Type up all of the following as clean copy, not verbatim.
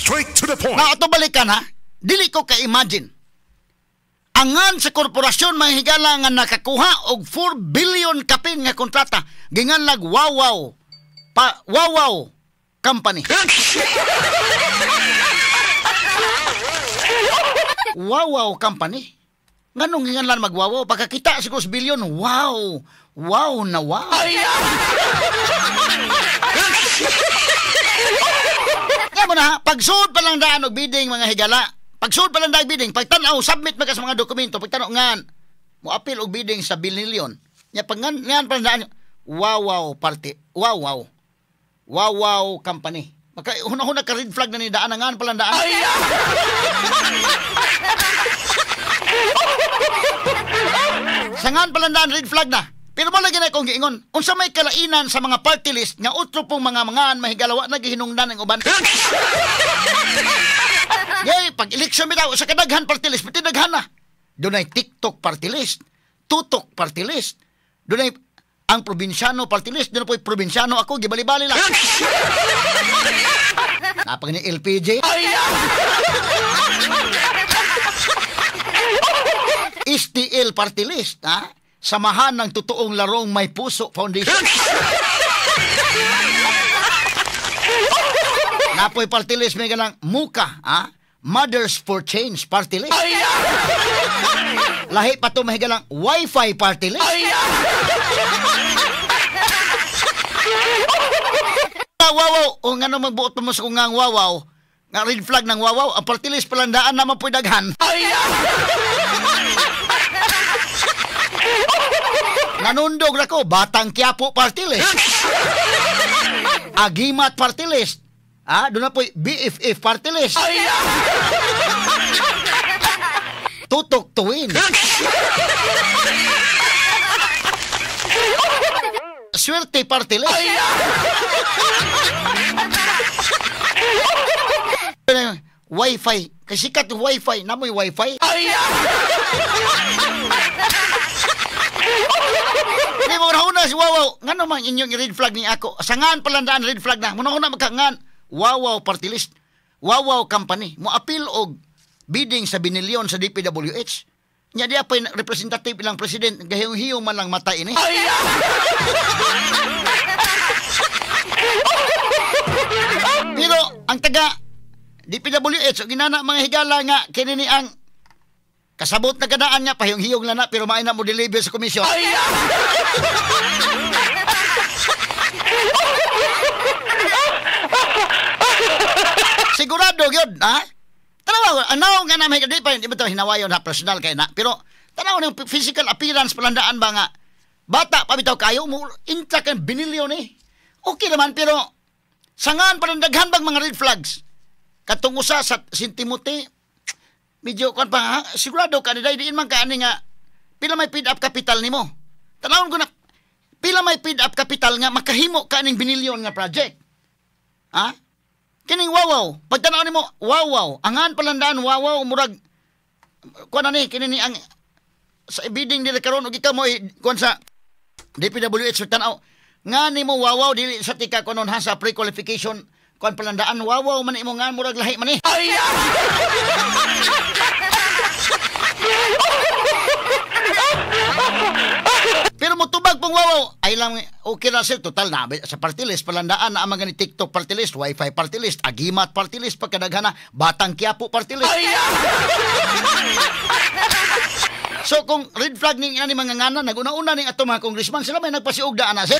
Straight to the point. Na ato balikan ha, dili ko ka-imagine. Angan sa korporasyon mga higala nga nakakuha og 4 billion kapin nga kontrata, ginganlag Wawaw pa, Wawaw Company. Wawaw Company. Nganong ginganlan magwawaw? Pagkakita siguro sa billion, wow! Wow na wow! Nga mo na ha, pagsuod pa lang daan og bidding mga higala, pagsuod pa lang daan bidding, pagtanaw, submit man ka sa mga dokumento, pagtanaw ngan, mo appeal og bidding sa billion. Nya pag ngan pa lang daan, Wawaw party, Wawaw. Wawaw Company. Maka huna-huna ka red flag na ni daan ngan pa lang daan. Sangan pa lang daan red flag na. Pero malagi na akong giingon, unsa may kalainan sa mga party list nga utro pong mga mangan mahigalawa na gihinungdan ang uban. Yay, pag eleksyon bitaw sa kadaghan party list, pati daghan na. Dunay TikTok party list, Tutok party list, dunay ang probinsyano party list, dunay po'y probinsyano ako, gibali-bali lang. Napag ni LPG. STL party list, ha? Samahan ng totoong larong may puso foundation. Napoy party list may ganang Muka, ha? Mothers for Change party list. Lahi pa to may ganang Wi-Fi party list. Wawaw, o nga naman magbuot pa mo sa kung nga wawaw, nga red flag ng wawaw, ang party list palandaan naman po'y daghan. Nanundog na ko, Batang Quiapo party list. Agimat party list. Ah, doon na po'y BFF party list. Tutok tuwin. Swerte party list. Wi-Fi. Kasi sikat yung Wi-Fi. Namoy Wi-Fi. Hindi mo na si Wawaw. Nga naman inyong red flag ni ako. Sangan palandaan red flag na. Muna na magkangan. Wawaw party list. Wawaw Company. Mo appeal og bidding sa binilyon sa DPWH. Nya diya pa representative ilang president. Gahiyong-hiyong man lang mata ini. Pero ang taga DPWH o ginana mga higala nga kini ni ang kasabot na kadaan nga pahiyong-hiyong lang na pero maay na mo deliver sa komisyon. Sigurado gyud, ha? Tanaw, anaw nga na may di pa di ba to hinawayon ha personal kay na pero tanaw ng physical appearance palandaan ba nga bata pa bitaw kayo mo inta kan binilyon eh. Okay naman pero sangan pa daghan bang mga red flags. Katong usa sa St. Timothy medyo kon pa ha? Sigurado ka ni diin man ka ani nga pila may paid up capital nimo. Tanawon ko na pila may paid up capital nga makahimo ka aning binilyon nga project. Ha? Kining Wawaw, pagtanaw nimo Wawaw, angan palandaan Wawaw murag kuan ani kini ni ang sa bidding dili karon og ikaw mo kuan sa DPWH tanaw nga nimo Wawaw dili sa tika kunon ha sa pre-qualification kuan palandaan Wawaw man imo nga murag lahi man ni. Pero motubag pong Wawaw ay lang okay ra sir total na sa party list palandaan na ang mga ni TikTok party list, Wi-Fi party list, Agimat party list pagkadaghana Batang Quiapo party list. So kung red flag ning ani mga ngana naguna-una ning ato mga congressman sila may nagpasiugda ana sir.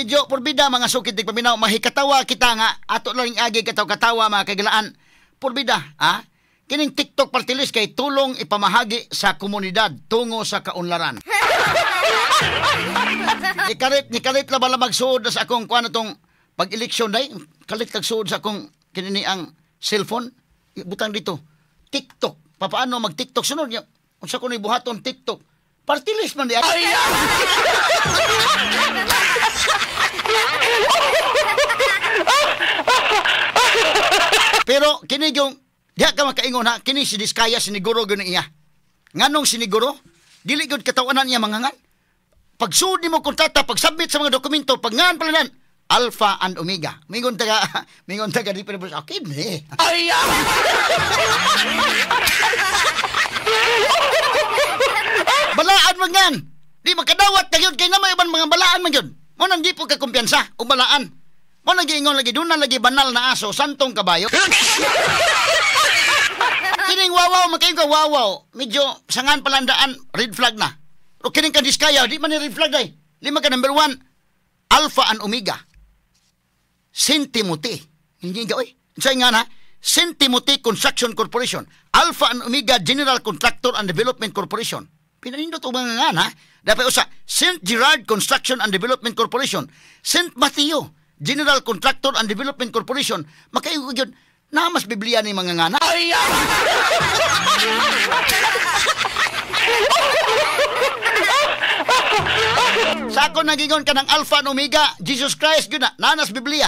Medyo porbida mga sukit dig paminaw mahikatawa kita nga ato lang agi kataw-katawa mga kagalaan. Porbida, ha? Kining TikTok party list kay tulong ipamahagi sa komunidad tungo sa kaunlaran. Nikalit la bala magsuod sa akong kuan atong pag-eleksyon day, kalit kag suod sa akong kinini ang cellphone, butang dito. TikTok. Papaano mag-TikTok sunod niya? Unsa ko ni buhaton TikTok? Party list man di. Pero kini yung diha ka makaingon ha, kini si Diskaya siniguro gyud niya. Nganong siniguro? Dili gyud katawanan niya mangangan. Pagsud nimo kontrata, pag-submit sa mga dokumento, pag ngan pala nan, Alpha and Omega. Mingon taga di pero akin eh. Ay! Balaan man ngan. Di makadawat ka yun kay na may uban mga balaan man yun. Mo nang di po ka kumpiyansa o balaan. Mo nang giingon lagi doon na lagi banal na aso, santong kabayo. Kining wawaw, makayon ka wawaw. Medyo sangan palandaan, red flag na. O kining ka Diskaya, di man ni red flag day. Lima ka number 1, Alpha and Omega. Saint Timothy. Hindi ka, oy. Sa nga na, Saint Timothy Construction Corporation, Alpha and Omega General Contractor and Development Corporation. Pinanindot o mga nga na. Dapat usa, Saint Gerard Construction and Development Corporation, Saint Matthew General Contractor and Development Corporation. Makayo ko yun, na mas Biblia ni mga nga na. Ay! Sa ako nagingon ka ng Alpha and Omega, Jesus Christ, yun na, nanas Biblia.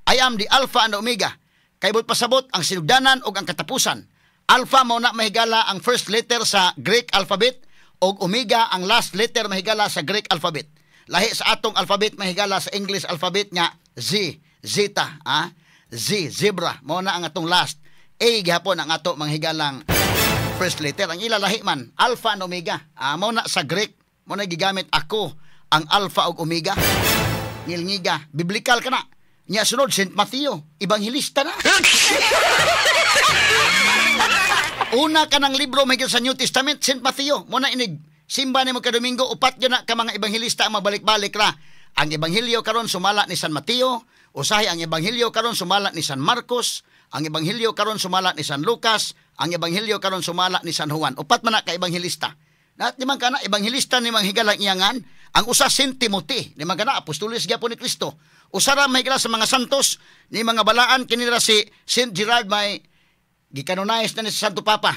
I am the Alpha and Omega. Kaybot pasabot ang sinugdanan o ang katapusan. Alpha mao na mahigala ang first letter sa Greek alphabet o Omega ang last letter mahigala sa Greek alphabet. Lahi sa atong alphabet mahigala sa English alphabet nga Z, Zeta, ah? Z, zebra. Mao na ang atong last. A gihapon ang ato manghigalang first letter. Ang ila lahi man, Alpha and Omega. Ah, mao na sa Greek, mao na gigamit ako ang Alpha ug Omega. Ngilngiga, biblical ka na. Nya sunod Saint Matthew, ebanghelista na. Una ka ng libro may sa New Testament, Saint Matthew. Mo na inig simba nimo ka Domingo, upat gyud na ka mga ebanghelista ang mabalik-balik ra. Ang ebanghelyo karon sumala ni San Mateo, usahay ang ebanghelyo karon sumala ni San Marcos, ang ebanghelyo karon sumala ni San Lucas, ang ebanghelyo karon sumala ni San Juan. Upat man na ka ebanghelista. Na't di man ka na ebanghelista ni manghigalang iyangan, ang usa Saint Timothy, di man ka na apostolis gyapon ni Kristo. Usa ra mahigala sa mga santos ni mga balaan kinira si Saint Gerard may gikanonayos na ni sa Santo Papa.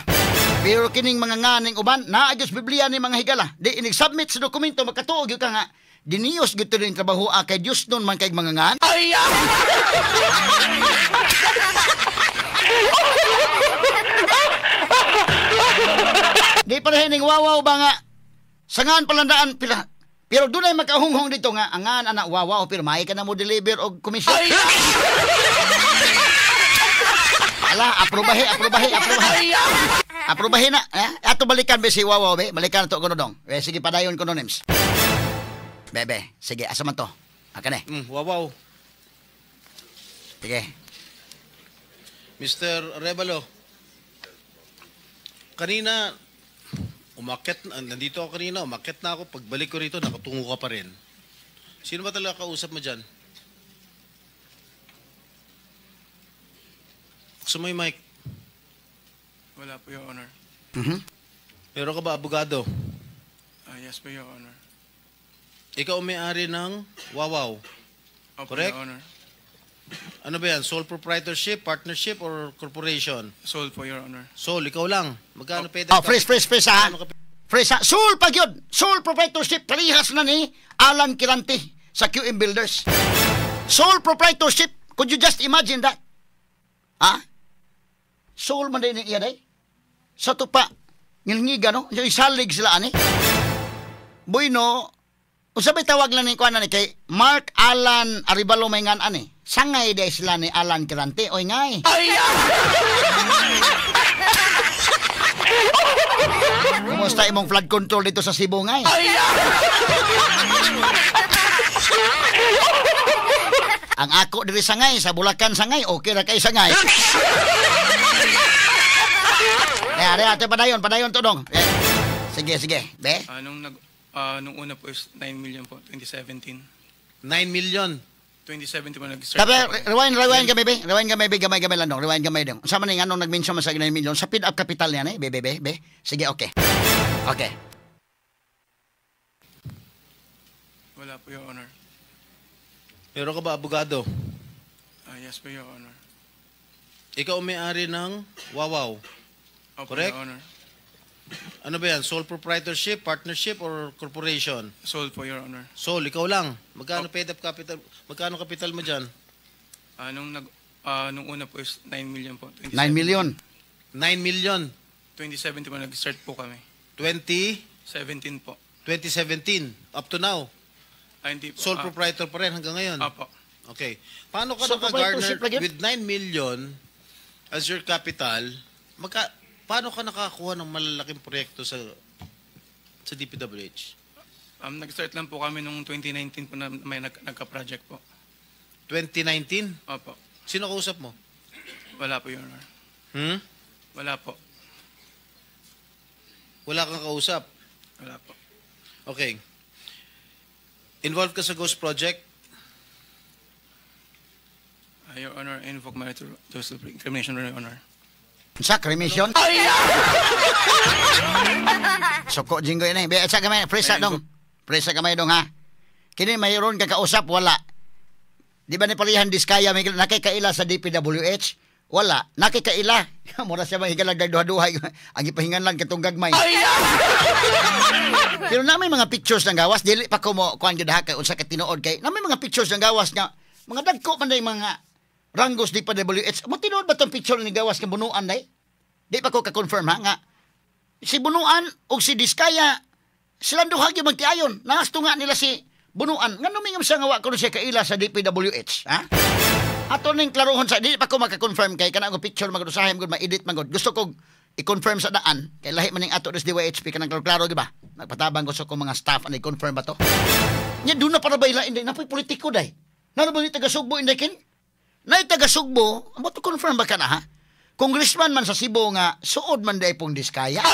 Pero kining mga nganing uban naa gyud sa Biblia ni mga higala. Di inig-submit sa dokumento makatuo gyud ka nga diniyos gyud ning trabaho kay Dios nun man kay mga ngan. Ay! Di pa rin wawaw ba nga sangan palandaan pila. Pero doon ay makahunghong dito nga angan anak wawaw pero may ka na mo deliver og komisyon. Ala, aprobahe, aprobahe, aprobahe. Aprobahe na. Eh? Ato balikan be si wawaw be, balikan to kuno dong. Eh, sige padayon kuno names. Bebe, sige asa man to? Aka ne. Wawaw. Sige. Mr. Arevalo. Kanina umakyat, nandito ako kanina, umakyat na ako. Pagbalik ko rito, nakatungo ka pa rin. Sino ba talaga kausap mo dyan? Gusto mo yung mic? Wala po, Your Honor. Mm-hmm. Meron ka ba abogado? Yes po, Your Honor. Ikaw may-ari ng Wawaw. Opo, correct? Your Honor. Ano ba yan? Sole proprietorship, partnership, or corporation? Sole po, Your Honor. Sole, ikaw lang. Magkano pwede? Oh, fresh, fresh, fresh, ha? Fresh, ha? Sole pag yun. Sole proprietorship. Parehas na ni Alan Quirante sa QM Builders. Sole proprietorship. Could you just imagine that? Ha? Sole man din iya day? Sa tupa, ngilngiga, no? Isalig sila, ani? Bueno, usabay tawag lang ni kuan ni kay Mark Alan Arevalo may ngan ani. Sangay day sila ni Alan Quirante. Oy ngay. Ay! Kumusta imong flood control dito sa Cebu ngay? Ay! Ang ako diri sangay sa Bulacan sangay, okay ra kay sangay. Eh, ate padayon, padayon to dong. Eh, sige, sige. Be. Nung una po is 9 million po, 2017. 9 million? 2017 po nag-start. Tabi, rewind kami, be. Rewind kami, be. Gamay-gamay lang dong. Rewind gamay dong. Sama ni anong nag-mention man sa 9 million? Sa paid up capital niya, eh. Be, be, be, be. Sige, okay. Okay. Wala po, Your Honor. Meron ka ba abogado? Yes po, Your Honor. Ikaw may-ari ng Wawaw. Opo, correct? Your Honor. Ano ba yan? Sole proprietorship, partnership, or corporation? Sole po, Your Honor. Sole, ikaw lang. Magkano paid up capital? Magkano capital mo dyan? Nung una po is 9 million po. 9 million? 9 million? 2017 po nag-start po kami. 20? 17 po. 2017, up to now. Ah, hindi po. Sole Ah, proprietor pa rin hanggang ngayon. Opo. Okay. Paano ka Sole naka-garner proprietorship lagi yun? With 9 million as your capital, paano ka nakakuha ng malalaking proyekto sa DPWH? Nag-start lang po kami nung 2019 po na may nagka-project po. 2019? Opo. Sino kausap mo? Wala po, Your Honor. Hmm? Wala po. Wala kang kausap. Wala po. Okay. Involved ka sa Ghost Project? Your Honor, I invoke my right to self-incrimination, Your Honor. Sa cremation? Suko jinggoy na. Be, sa gamay, presa dong. Presa gamay dong ha. Kini mayroon ka kausap, wala. Di ba ni palihan Diskaya may nakikaila sa DPWH? Wala. Nakikaila. Mura siya mahigalag duha-duha. Ang ipahingan lang katong gagmay. Pero na may mga pictures ng gawas, dili pa ko mo kuan gyud ha kay unsa ka tinuod kay. Na may mga pictures ng gawas nga mga dagko man day mga ranggos DPWH. Mo tinuod ba tong picture ni gawas nga Bunuan day? Di pa ko ka-confirm ha nga si Bunuan ug si Diskaya silang duha gyud magtiayon. Nangasto nga nila si Bunuan. Ngano mingam siya nga wa kuno siya kaila sa DPWH, ha? Ato ning klarohon sa di pa ko maka-confirm kay kanang picture magud usahay magud ma-edit magud. Gusto ko i-confirm sa daan kay lahi man ning ato des DYHP kanang klaro-klaro di ba? Nagpatabang ko sa akong mga staff ani confirm ba to? Nya doon na para ba ila inday napoy politiko day. Nano ba ni taga Sugbo inday kin? Nay taga Sugbo, amo to confirm ba ka na ha? Congressman man sa Cebu nga suod man day pong Diskaya.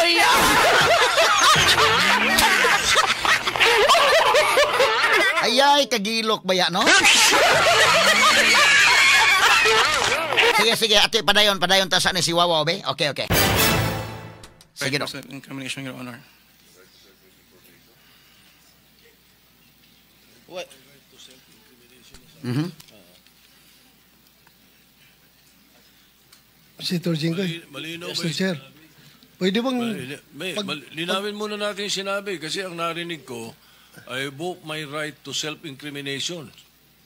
Ayay, kagilok ba ya, no? Sige, sige, ate, padayon, padayon ta sa ni si Wawa, be? Okay. Sige, Right dok. for self-incrimination, Your Honor. What? Senator Jinggoy. Malinaw ba Mr. yung Chair. Pwede bang May, linawin muna natin yung sinabi kasi ang narinig ko, "I invoke my right to self-incrimination."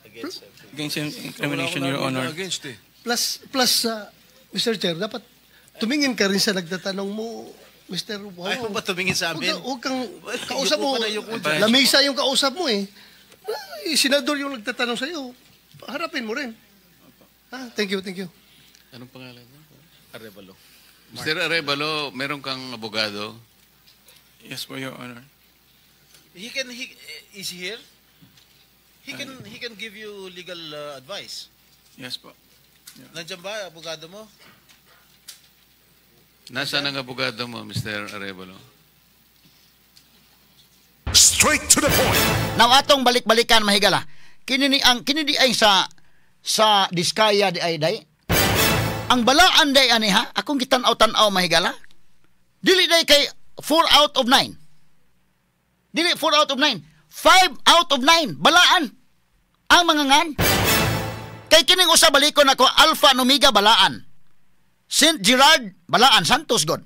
Against Wala self-incrimination, akong Your narinig na Honor. against eh. Plus, Mr. Chair, dapat tumingin ka rin sa nagtatanong mo, Mr. Wow. Ayaw ba tumingin sa amin? Huwag kang, kausap Yuko mo, ka na, yuko dyan. lamisa yung kausap mo eh. Ay, senador yung nagtatanong sa'yo, harapin mo rin. Ah, thank you, thank you. Anong pangalan mo? Arevalo. Mr. Arevalo, meron kang abogado? Yes po, Your Honor. He can he is he here? He can give you legal advice. Yes po. Nandiyan ba abogado mo? Nasaan ang abogado mo, Mr. Arevalo? Straight to the point. Now atong balik-balikan mahigala. Kini ni ang kini di ay sa Diskaya di ay day. Ang balaan day ani ha, akong gitan-aw-tan-aw mahigala. Dili day kay 4 out of 9. Dili 4 out of 9. 5 out of 9 balaan ang mga ngan. Kay kining usa balikon ako, Alpha and Omega balaan. Saint Gerard balaan, Santos god.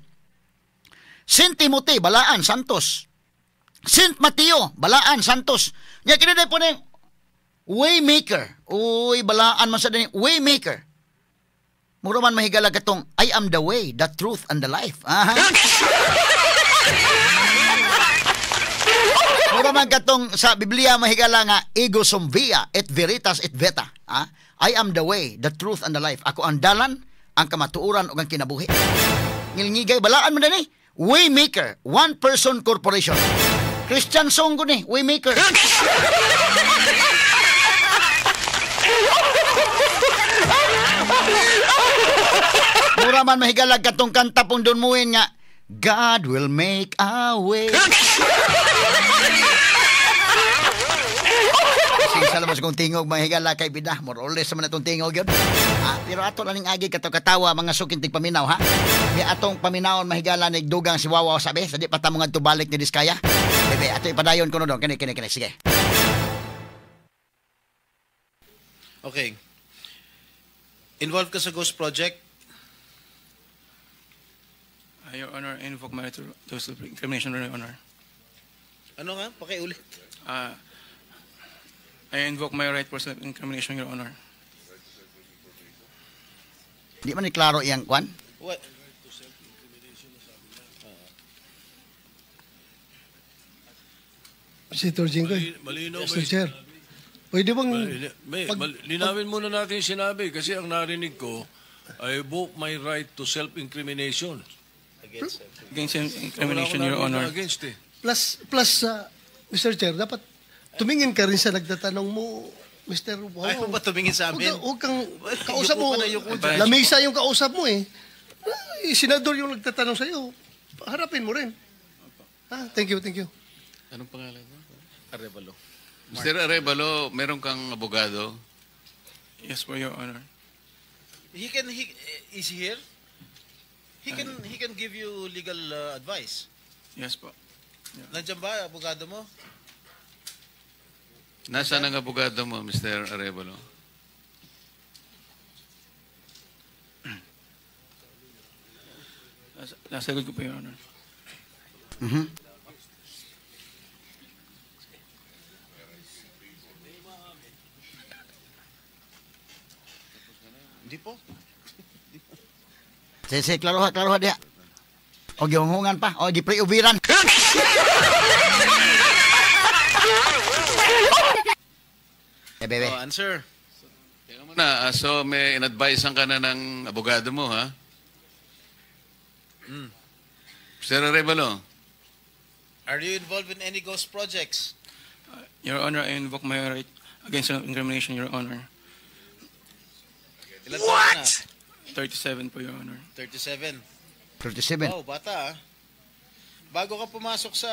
Saint Timothy balaan, Santos. Saint Mateo, balaan, Santos. Nya kini day po ning Waymaker. Uy, balaan man sa dini Waymaker. Mura man mahigala katong "I am the way, the truth and the life." Aha. Mura man katong sa Biblia mahigala nga "Ego sum via et veritas et vita." Ah? I am the way, the truth and the life. Ako ang dalan, ang kamatuoran ug ang kinabuhi. Ngilngigay balaan man dani. Waymaker, one person corporation. Christian song ko ni, Waymaker. Mura man mahigalag katong kanta pong Don Moen nga "God will make a way." Sisa naman sa kong tingog mahigala kay bida. More or less naman itong tingog yun. Ah, pero ato lang ning agi kato katawa mga suking tigpaminaw ha. May atong paminawon mahigala ni dugang si Wawa sabi. Sa di pa ta mo ngadto balik ni Diskaya. Bebe, ato ipadayon ko no dong. Kini kini kini sige. Okay. Involved ka sa Ghost Project? Your Honor, I invoke my right to self-incrimination, Your Honor. Ano nga? Pakiulit. I invoke my right for self-incrimination, Your Honor. Di man ni klaro iyang kwan. What? Senator Jinggoy. Malinaw ba Mr. yung Chair. Pwede bang Linawin muna natin yung sinabi kasi ang narinig ko, "I invoke my right to self-incrimination." Against Wala self-incrimination, akong Your narinig Honor. na against eh. Plus, Mr. Chair, dapat tumingin ka rin sa nagtatanong mo, Mr. Wow. Ayaw ba tumingin sa amin? Huwag kang, kausap Yuko mo, ka na, yuko dyan. lamesa yung kausap mo eh. Ay, senador yung nagtatanong sa'yo, harapin mo rin. Ha? Thank you, thank you. Anong pangalan mo? Arevalo. Mr. Arevalo, meron kang abogado? Yes po, Your Honor. He can, he, is he here? He can give you legal advice. Yes po. Nandiyan ba, abogado mo? Nasaan ang abogado mo, Mr. Arevalo? Nasagot ko po, Your Honor. Hindi po. Sige, sige, klaro ha, klaro ha diha. O gihunghungan pa, o gi-pre-ubiran. Eh, bebe. Oh, answer. Teka muna, so may in-advisean ka na ng abogado mo, ha? Mr. Arevalo, Are you involved in any ghost projects? Your Honor, I invoke my right against self-incrimination, Your Honor. Ilan taon ka na? 37 po, Your Honor. 37. 37. Wow, bata ah. Bago ka pumasok sa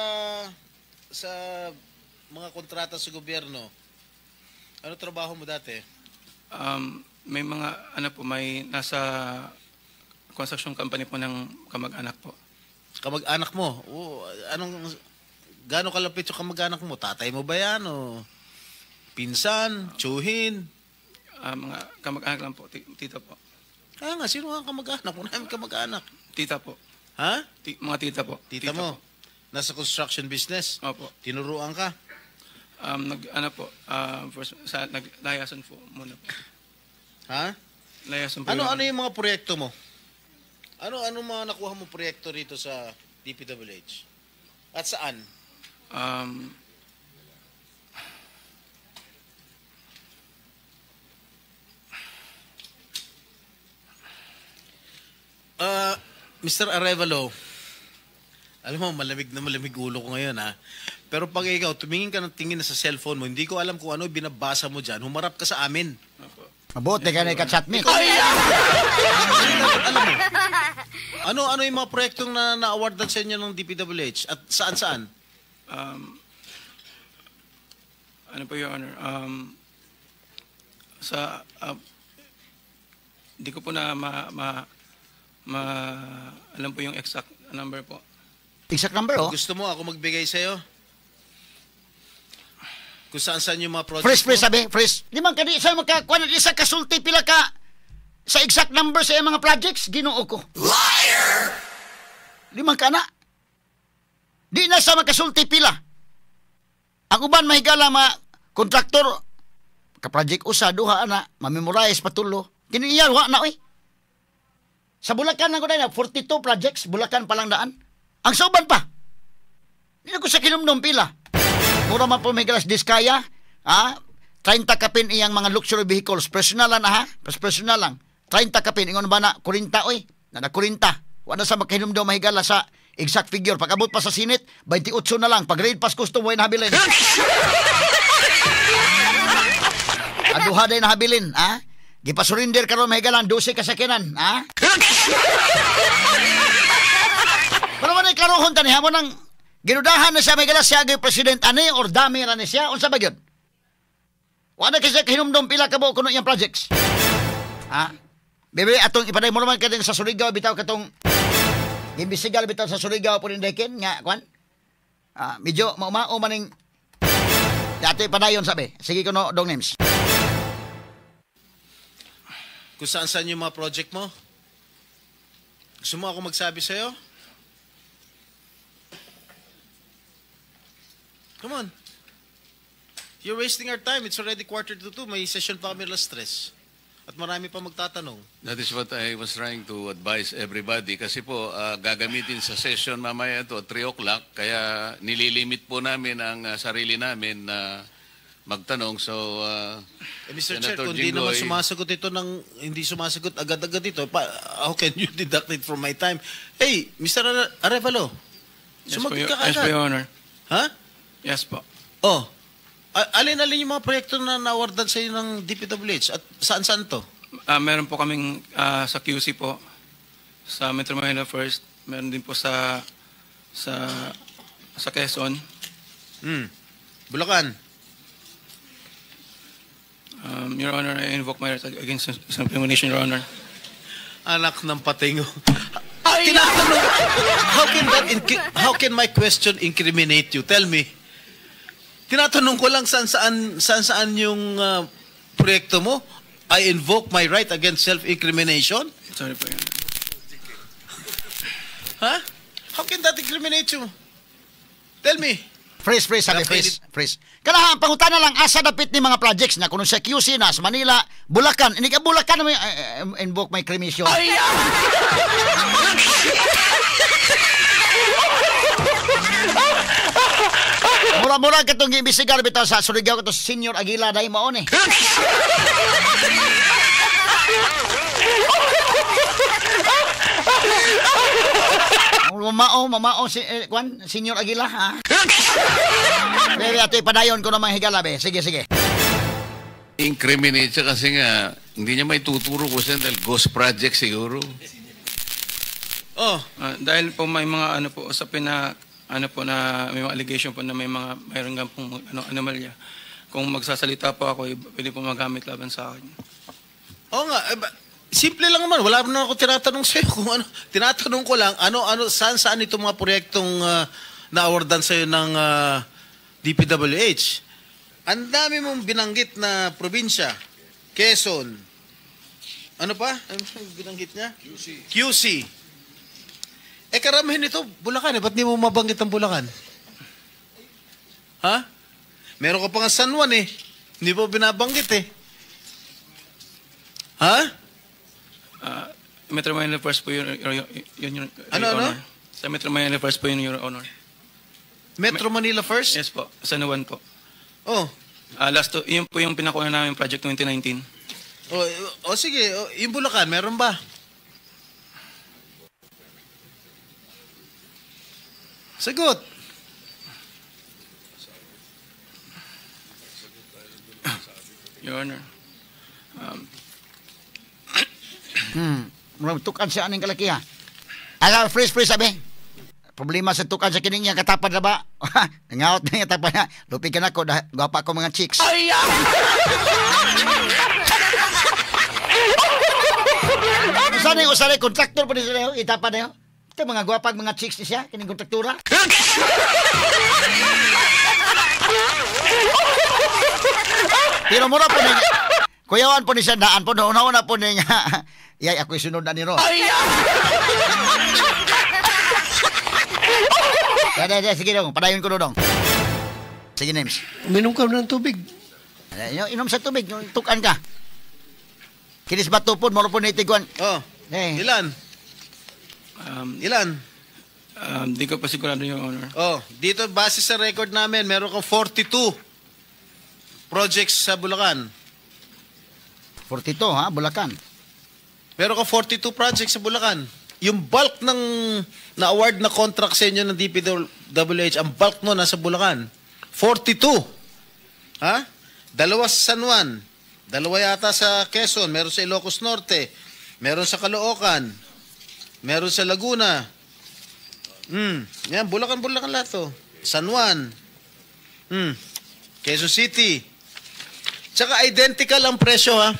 mga kontrata sa gobyerno, ano trabaho mo dati? May mga, ano po, may nasa construction company po ng kamag-anak po. Kamag-anak mo? Oo, anong, gaano kalapit yung kamag-anak mo? Tatay mo ba yan? O pinsan? Tiyuhin? Ah, mga kamag-anak lang po, tita po. Kaya nga, sino ang kamag-anak? Wala namin kamag-anak. Tita po. Ha? Mga tita po. Tita mo? Nasa construction business? Po. Opo. Tinuruan ka? Nag, ano po, first, sa, nag, liaison po muna po. Ha? Liaison po, Ano Your ano Honor. yung mga proyekto mo? Ano ano mga nakuha mo proyekto rito sa DPWH? At saan? Mr. Arevalo, alam mo, malamig na malamig ulo ko ngayon ha. Pero pag ikaw, tumingin ka ng tingin na sa cellphone mo, hindi ko alam kung ano binabasa mo dyan, humarap ka sa amin. Opo. Mabuti ka na ka-chatmate. Alam mo, ano ano yung mga proyektong na na-awardan sa inyo ng DPWH at saan-saan? Ano po, Your Honor? Sa, di ko po na ma alam po yung exact number po. Exact number, oh. Gusto mo ako magbigay sa'yo? Kung saan-saan yung mga project Fresh, fresh, mo? sabi, fresh. Di man kadi sa makakuha na di sa kasulti pila ka sa exact number sa iyang mga projects, Ginoo ko. Liar! Di man ka na. Di na sa makasulti pila. Ang uban mahigala mga kontraktor, ka-project usa, duha ana, mamemorize patulo. Kini iya, wa na, oy. Sa Bulacan lang ko na, 42 projects, Bulacan pa lang daan. Ang sa uban pa. Di na ko sa kinumdum pila. Mura man po may galas Diskaya, ha? 30 kapin iyang mga luxury vehicles. Personal lang na ha? Personal lang. 30 kapin. Ingon ba na 40 oy? Na na 40. Wala sa makahinumdum mahigala sa exact figure. Pag abot pa sa Senate, 28 na lang. Pag raid pas custom, way nahabilin. Aduha day nahabilin, ha? Gipasurrender karon mahigala ang 12 kasakyanan, ha? Pero man ay klarohon tani hamo nang ginudahan na siya mahigala siya gyud president ani or dami ra ni siya, unsa ba gyud? Wala kasi kahinumdum pila ka buok kuno iyang projects. Ha? Bebe, atong ipaday mo naman kading sa Surigao bitaw katong gimbisigal bitaw sa Surigao po rin nga kwan. Ah, medyo maumao maning dati padayon sabi. Sige kuno dong names. Kung saan-saan yung mga project mo? Gusto mo ako magsabi sa'yo? Come on. You're wasting our time. It's already 1:45. May session pa kami alas 3. At marami pa magtatanong. That is what I was trying to advise everybody kasi po gagamitin sa session mamaya ito at 3 o'clock, kaya nililimit po namin ang sarili namin na magtanong. So, Eh, Mr. Chair, Senator kung di naman Jinggoy, sumasagot ito ng, hindi sumasagot agad-agad ito, how can you deduct it from my time? Hey, Mr. Arevalo, Yes po, sumagot ka yes po, agad. Your Honor. Ha? Yes po. Oh. Alin-alin yung mga proyekto na na-awardan sa iyo ng DPWH at saan-saan to? Meron po kaming sa QC po, sa Metro Manila First. Meron din po sa Quezon. Bulacan. Your Honor, I invoke my right against self-incrimination, Your Honor. Anak ng patingo. Tinatanong, how can my question incriminate you? Tell me. Tinatanong ko lang saan saan yung proyekto mo. I invoke my right against self-incrimination? Sorry po, Your Honor. Ha? How can that incriminate you? Tell me. Freeze, freeze, sabi, Dapat freeze, freeze. Kanahan, pangutana lang, asa dapit ni mga projects na kuno sa QC na, sa Manila, Bulacan. Ini ka Bulacan, may, invoke my cremation. Ay! Mura-mura katong giimbestigar bitaw sa Surigao kato Senior Aguila dahil maon eh. Mamao, mamao si kwan, Senior Aguila ha. Bebe, ato'y padayon ko namang higala be. Sige, sige. Incriminate siya kasi nga hindi niya may tuturo ko siya dahil ghost project siguro. Oh. Dahil po may mga ano po usapin na ano po na may mga allegation po na may mga mayroon nga pong ano anomalya. Kung magsasalita po ako, eh, pwede po magamit laban sa akin. Oo nga, eh, simple lang naman. Wala naman ako tinatanong sa'yo kung ano. Tinatanong ko lang, ano, saan, saan itong mga proyektong na-awardan sa'yo ng DPWH. Ang dami mong binanggit na probinsya. Quezon. Ano pa? Ano binanggit niya? QC. QC. Eh, karamihan ito, Bulacan eh. Ba't di mo mabanggit ang Bulacan? Ha? Meron ka pa nga San Juan eh. Hindi mo binabanggit eh. Ha? Metro Manila First po yun, Your Ano, ano? Honor. Sa Metro Manila First po yun, Your Honor. Metro Manila First? Yes po, San Juan po. Oh. Last to, yun po yung pinakuha namin project 2019. Oh, sige, oh, yung Bulacan, meron ba? Sagot. Your Honor. Murag tukan siya aning kalaki ha. Ala, freeze, freeze, sabi. Problema sa tukan sa kining niya, katapad na ba? Nangaot na niya tapad na. Lupi ka na ko, gwapa ko mga chicks. Ay! Sana yung usaray, kontraktor pa ni sila, itapad na yun. Ito mga gwapag mga chicks ni siya, kining kontraktura. Pero mura po niya, kuyawan po ni siya, daan po, una-una po niya, yay, ako'y sunod na ni Ro. Dai, dai, dai, sige dong, padayon ko dong. Sige, Nems. Uminom ka ng tubig. Ay, inom sa tubig, tukan ka. Kinis ba tupod, moro po ni Tiguan. Oh, Eh. ilan? Ilan? Di ko pa sigurado, Your Honor. Oh, dito base sa record namin, meron kang 42 projects sa Bulacan. 42, ha? Bulacan. Meron kang 42 projects sa Bulacan. Yung bulk ng na-award na contract sa inyo ng DPWH, ang bulk no nasa Bulacan. 42. Ha? 2 sa San Juan, 2 yata sa Quezon, meron sa Ilocos Norte, meron sa Caloocan, meron sa Laguna. Yan, Bulacan, Bulacan lahat to. San Juan. Quezon City. Tsaka identical ang presyo, ha?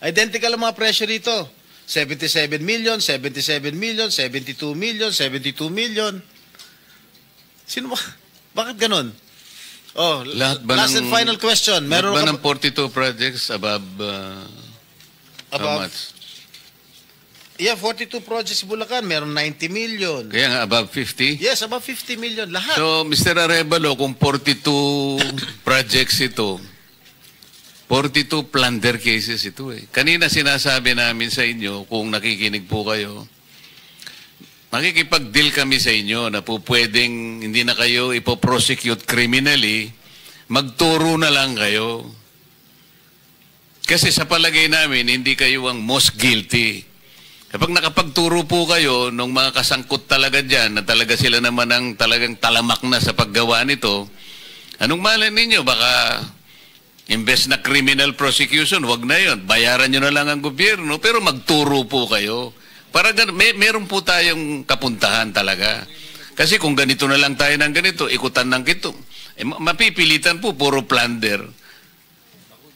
Identical ang mga presyo rito. 77 million, 77 million, 72 million, 72 million. Sino ba? Bakit ganun? Oh, Lahat ba last ng, and final question. Meron lahat ba ka ng 42 projects above, how Above? much? Yeah, 42 projects sa Bulacan. Meron 90 million. Kaya nga above 50? Yes, above 50 million. Lahat. So, Mr. Arevalo, kung 42 projects ito, 42 plunder cases ito eh. Kanina sinasabi namin sa inyo, kung nakikinig po kayo, makikipag-deal kami sa inyo na po pwedeng hindi na kayo ipoprosecute criminally, magturo na lang kayo. Kasi sa palagay namin, hindi kayo ang most guilty. Kapag nakapagturo po kayo ng mga kasangkot talaga dyan, na talaga sila naman ang talagang talamak na sa paggawa nito, anong malay ninyo? Baka imbes na criminal prosecution, wag na yon. Bayaran nyo na lang ang gobyerno, pero magturo po kayo. Para meron po tayong kapuntahan talaga. Kasi kung ganito na lang tayo ng ganito, ikutan ng kito, eh, mapipilitan po, puro plunder.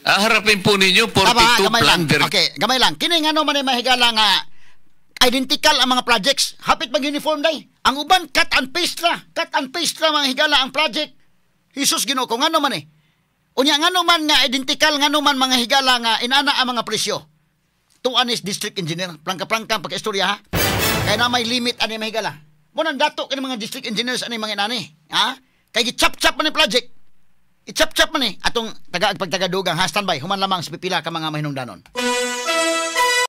Haharapin po ninyo, 42 Tama, gamay lang. plunder. Okay, gamay lang. Kini ngano man ay mahigala nga identical ang mga projects. Hapit mag-uniform day. Ang uban cut and paste ra. Cut and paste ra, mga higala, ang project. Jesus Ginoo ko, ngano man eh? Unya, ngano man nga identical, ngano man, mga higala, nga inana ang mga presyo? Tuan is district engineer. Plangka-plangka ang pagka-istorya ha. Kaya na may limit ani, mga higala. Mo nang dato kini mga district engineers ani mga inani. Ha? Kay gi-chop-chop man ni project. I-chop-chop man eh. Atong taga pagtagadugang ha, standby. Human lamang sa pipila ka mga mahinungdanon.